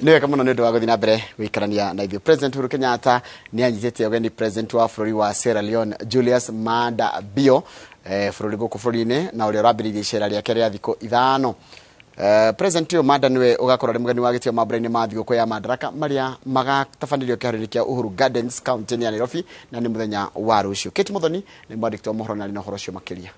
Nĩ wega mũno nĩ ũndũ wa gũthiĩ na mbere gũikarania na ithuĩ. President Uhuru Kenyatta nĩ anyitĩte ũgeni President wa bũrũri wa Sierra Leone Julius Maada Bio bũrũri gũkũ bũrũri-inĩ na ũrĩa ũrambĩrĩirie icera rĩake rĩa thikũ 5. President ũyũ Maada nĩwe ũgakorwo arĩ mũgeni wa gĩtĩo mambura-inĩ ma thigũkũ ya Madaraka marĩa magatabanĩrio kĩharo-inĩ kĩa Uhuru Gardens kaunti-inĩ ya Nairobi na nĩ mũthenya wa rũciũ. Kate Muthoni nĩ mwandĩki wa mohoro na arĩ na ũhoro ũcio makĩria.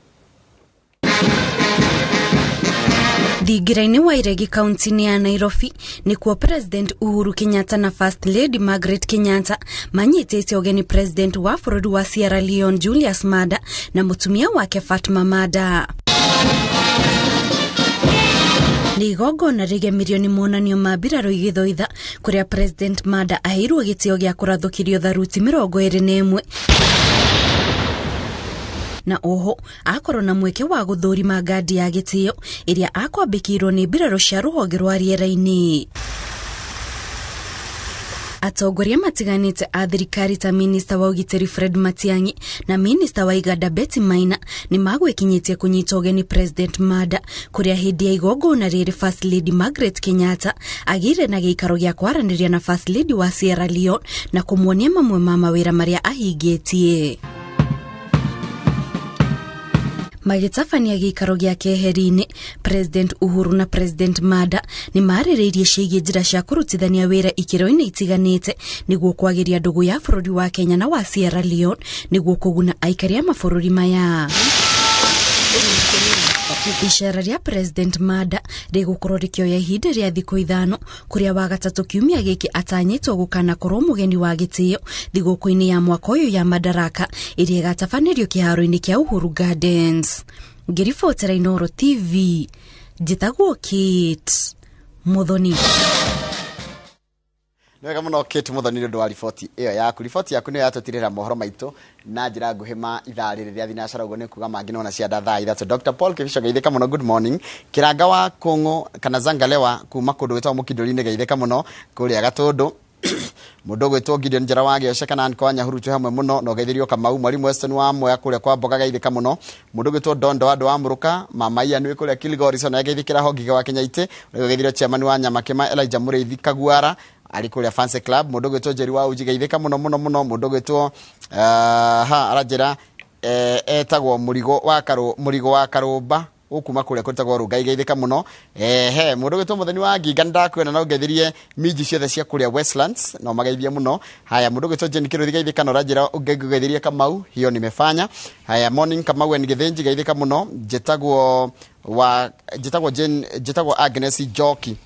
Thingira-inĩ wa Iregi kaunti-inĩ ya Nairobi nĩkuo President Uhuru Kenyatta na First Lady Margaret Kenyatta manyitĩte ũgeni President wa bũrũri wa Sierra Leone Julius Maada na mũtumia wake Fatma Maada. Nĩ igongona rĩgemirio nĩ monanio ma mbirarũ igĩthoitha kũrĩa President Maada aheirwo gĩtĩo gĩa kũrathũkĩrio tharuti 21 na oho akorwo na mweke wa gũthũrima ngandi ya gĩtĩo ĩrĩa akwambĩkĩirwo nĩ mbirarũ cia rũhonge rwa rĩera-inĩ. Atongoria matiganĩte a thirikari ta Minista wa ũgitĩri Fred Matiang'i na Minista wa iganda Betty Maina nĩ magwĩkinyĩtie kũnyita ũgeni President Maada kũrĩa hĩndĩ ya igongona rĩrĩ First Lady Margaret Kenyatta agĩire na gĩikaro gĩa kwaranĩria na First Lady wa Sierra Leone na kũmuonia mamwe ma mawĩra marĩa ahingĩtie. Magĩtabania gĩikaro gĩa keheri-inĩ, President Uhuru na President Maada nĩ marĩrĩirie ciĩgiĩ njĩra cia kũrutithania wĩra ikĩro-inĩ itiganĩte nĩguo kwagĩria ndũgũ ya bũrũri wa Kenya na wa Sierra Leone nĩguo kũguna aikari a mabũrũri maya. Icera rĩa President Maada rĩgũkorwo rĩkĩoya ihinda rĩa thikũ 5 kũrĩa wa gatatũ kiumia gĩkĩ atanyĩtwo gũkanakorwo mũgeni wa gĩtĩo thigũkũ-inĩ ya mwaka ũyũ ya Madaraka ĩrĩa ĩgatabanĩrio kĩharo-inĩ kĩa Uhuru Gardens. Ngĩribotera Inooro TV, njĩtagwo Kate Muthoni. Nĩ wega mũno Kate Muthoni nĩ ũndũ wa riboti ĩyo yaku. Riboti yaku nĩyo yatũtirĩra mohoro maitũ na njĩra nguhĩ ma ithaa rĩrĩ rĩa thinacara, ũguo nĩ kuga mangĩ nona cia thaa 3. Dr. Paul Kibicho geithĩka mũno, good morning. Kĩranga wa Kũng'ũ kana Zangalewa kuma kũndũ gwĩtagwo Mũkindũri-inĩ geithĩka mũno kũrĩa Gatũndũ. Mũndũ ũgwĩtwo Gideon Njara wa Gĩoce kana Anko Nyahuru twĩ hamwe mũno na ũgeithĩrio Kamau. Mwalimu Weston wa Mwea kũrĩa kwa Mboga geithĩka mũno. Mũndũ ũgwĩtwo Dondo wa andũ wa Mũrũka, Mama Ian wĩ kũrĩa Kilgoris ona geithĩkĩra Hongige wa Kĩnyaitĩ. Ũgeithĩrio chairman wa Nyamakĩma Elijah Mũrĩithi Kaguara ari kũrĩa Fancy Club. Mũndũ ũgwĩtwo Njeri wa Uji geithĩka mũno mũno mũno. Mũndũ ũgwĩtwo ha aranjĩra etagwo Mũrigo wa Karũ, Mũrigo wa Karũmba gũkuma kũrĩa kũrĩtagwo Rũngai geithĩka mũno. He mũndũ ũgwĩtwo Mũthoni wa Nginga nĩndakuona na ũngeithirie minji ciothe cia kũrĩa Westlands no mageithie mũno. Haya, mũndũ ũgwĩtwo Jane Kĩrũthi geithĩka na ũranjĩra ũngeithirie Kamau, hiyo nimefanya. Haya, morning Kamau en Gĩthĩnji geithĩka mũno. Njĩtagwo wa, njĩtagwo Jane, njĩtagwo Agnes Njoki.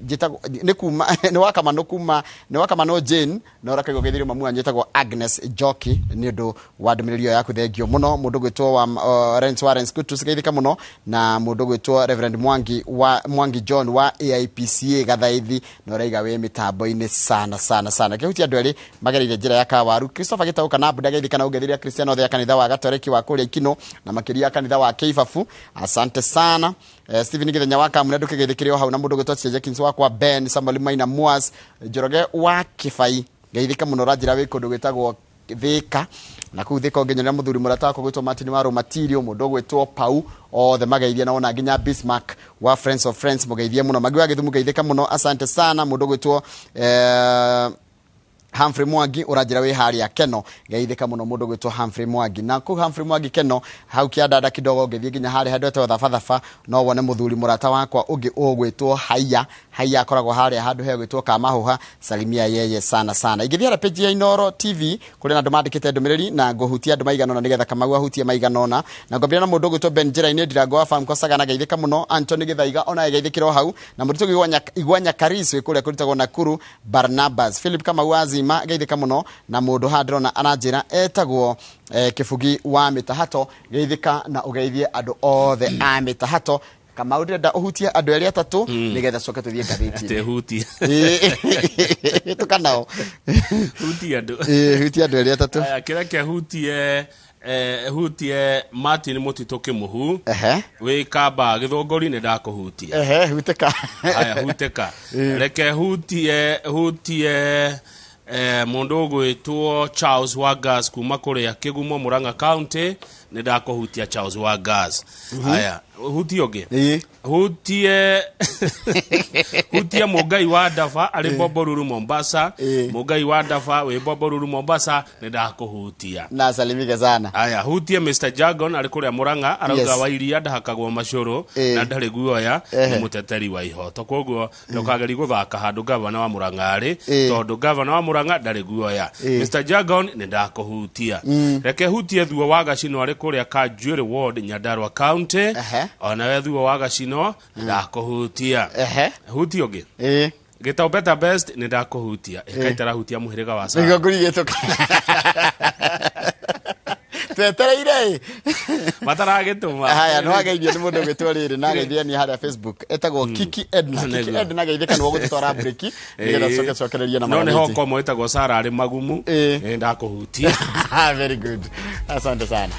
Njĩtagwo nĩ kuma nĩ wa Kamano kuma nĩ wa Kamano Jane na ũrakaigua geithirio mamu wanyu njĩtagwo Agnes Njoki nĩ ũndũ wa ndũmĩrĩri ĩyo yaku, thengio mũno. Mũndũ ũgwĩtwo wa Lawrence Warren Kutus geithĩka mũno na mũndũ ũgwĩtwo Reverend Mwangi wa Mwangi John wa AIPCA Gathaithi na ũraiga wĩ mĩtambo-inĩ sana sana sana. Kĩhutia andũ erĩ magereire njĩra ya Kawaru. Christopher Gĩtaũ kana Buda geithĩka na ũngeithiria Christian othe a kanitha wa Gatoreki wa kũrĩa Ikino na makĩria kanitha wa Kĩibabu, asante sana. Stephen Githenya wa Kamune ndũkĩgeithĩkĩre o hau na mũndũ ũgwĩtwo Tia Jenkins wakwa Ben Samuel Maina Muas Njoroge wa Kĩbai geithĩka mũno ũranjĩra wĩ kũndũ gwĩtagwo Thika na kũu Thika ũngĩnyonera mũthuri mũrata wakwa ũgwĩtwo Martin wa Rũmatirio, mũndũ ũgwĩtwo Pau othe mageithie na wona nginya Bismarck wa Friends of Friends mũgeithie mũno. Magi wa Gĩthumu geithĩka mũno, asante sana. Mũndũ ũgwĩtwo Humphrey Mwangi ũranjĩra wĩ harĩa Keno geithĩka mũno mũndũ ũgwĩtwo Humphrey Mwangi. Na kũu Humphrey Mwangi Keno hau kĩandanda kidogo ngĩthiĩ nginya harĩa handũ hetagwo Thabathaba no wone mũthuri mũrata wakwa ũngĩ ũgwĩtwo Haiya. Haiya akoragwo harĩa handũ hegwĩtwo Kamahũha, salimia yeye sana sana. Ingĩthiĩ harĩa page ya Inooro TV kũrĩ na andũ mandĩkĩte ndũmĩrĩri na ngũhutia andũ maigana ũna nĩgetha Kamau ahutie maigana ũna. Na ngwambĩrĩria na mũndũ ũgwĩtwo Ben Njĩra-inĩ Ndirango wa Farm Kosagana geithĩka mũno. Anthony Gĩthaiga onaye geithĩkĩra o hau na mũritũ Igwa Nyakaris wĩ kũrĩa kũrutagwo Nakuru Barnabas. Philip Kamau wa Zima geithĩka mũno na mũndũ haha ndĩrona aranjĩra etagwo Kĩbugi wa Mĩtahato geithĩka na ũgeithie andũ othe a Mĩtahato. Kamau ndĩrenda ũhutie andũ erĩ atatũ nĩgetha coke tũthiĩ ngathĩti-inĩ. Atĩ hutie. Tũka nao. Hutie andũ. Hutie andũ erĩ atatũ. Aya, kĩrĩa kĩa hutie hutie Martin Mũtitũ Kĩmũhu. Wĩ Kamba Gĩthũngũri nĩ ndakũhutia. Hutĩka. Aya, hutĩka. Reke hutie, hutie mũndũ ũgwĩtwo Charles Wagas kuma kũrĩa Kĩgumo Murang'a County. Nĩ ndakũhutia Charles wa Gas. Aya, hutie ũngĩ. Ĩĩ. Hutie Mũngai wa Ndaba arĩ Bomboruru Mombasa. Ĩĩ. Mũngai wa Ndaba wĩ Bomboruru Mombasa, nĩ ndakũhutia. Na salimike sana. Aya, hutie Mr Jagon arĩ kũrĩa Mũrang'a, arauga wa iria ndahakagwo macũrũ na ndarĩ guoya, nĩ mũteteri wa ihoto, koguo ndũkageri gũthaka handũ gavana wa Mũrang'a arĩ, tondũ gavana wa Mũrang'a ndarĩ guoya. Mr Jagon, nĩ ndakũhutia. Reke hutie Thuo wa Gacino arĩ kũrĩa Kanjuĩrĩ Ward, Nyandarua County. Onawe Thuo wa Gacino, nĩ ndakũhutia. Hutie ũngĩ. Gĩtau Better Best, nĩ ndakũhutia. Ĩkaitarahutia mũhĩrĩga wa Nĩguo Sara. Ngũrigĩtwo twetereire ĩ. Mataragĩtũma. Haya, nĩ wageithio nĩ mũndũ ũgwĩtwo rĩrĩ na ageithania harĩa Facebook etagwo Kiki Edna. Kiki Nĩguo. Edna, geithĩka nĩguo gũtũtwara break nĩgetha tũcoke cokererie na No nĩ magathĩti. hoko mwĩtagwo Sara arĩ magumu. Nĩ ndakũhutia. Very good, asante sana.